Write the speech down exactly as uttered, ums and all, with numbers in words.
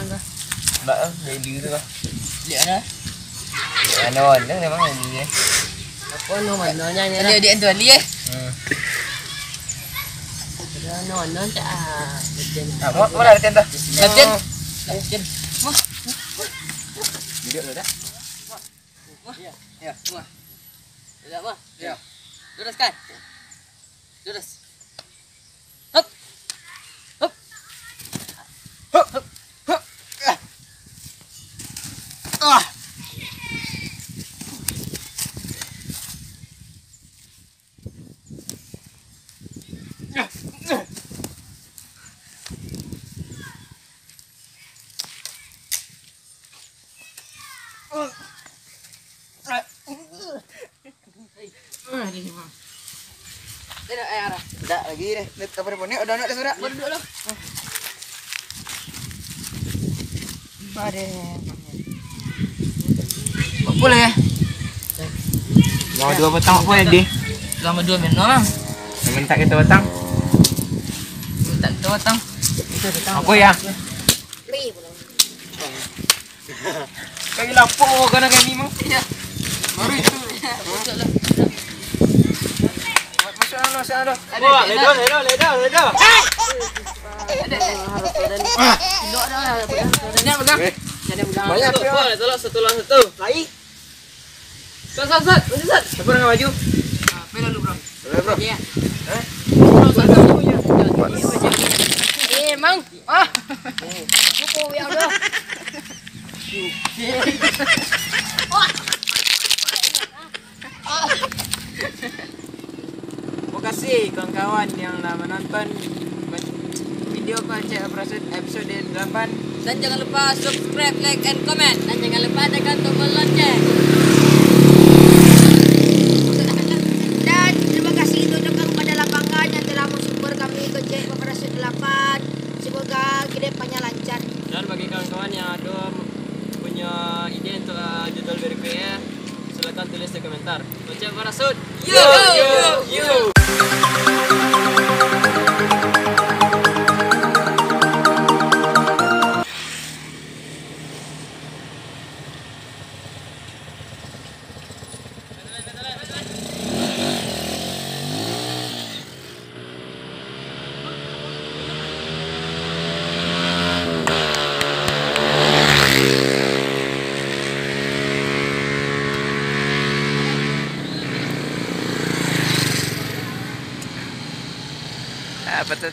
Mbak, ah, jadi tu lah. Lihat mana? Lihat mana, mana memang jadi, eh. Apa no, mana nya, nya? Ada adik tu, Ali, eh? Hmm. Ada no, mana, cak, ah, latihan. Ah, ma-, mana latihan tu? Latihan. Latihan. Wah. Duduk dulu dah. Wah. Ya. Wah. Duduk, wah. Ya. Luruskan. Lurus. Hup. Hup. Hup. Hup. Hup. Ah. Ah. Tidak lagi deh. Lihat apa pun ni, udah nak dah sudah. Duduk lah. Apa deh? Apa lah ya? Mau dua batang apa ya, Di? Selama dua minit lah. Minta kita batang. Minta kita batang. Apa ya? Kami lapar, oh, kana kami mah. Iya. Baru itu. Masuk anu, masuk anu. Wah, ledo, ledo, ledo, ledo. Ada, ada. Kilo ada lah. Banyak, banyak. Banyak. Satu lah, satu lah, satu. Lai. Sat, sat, sat. Lanjut, sat. Siapa dengan baju? Ah, bela lu, bro. Bela, bro. Iya. Eh? Bro, sat, sat. Eh, Mang. Ah. Buku yang udah. Makasih kawan-kawan yang lah menonton video Kocek Overshoot episode delapan. Dan jangan lupa subscribe, like, and comment. Dan jangan lupa tekan tombol lonceng. Dan terima kasih itu juga kepada Lapangan yang telah mensupport kami Kocek Overshoot delapan. Semoga kedepannya lancar. Dan bagi kawan-kawan yang ada punya ide untuk, uh, judul berikutnya, silakan tulis di komentar. Kocek Overshoot. Yo, yo, yo. Apa tu?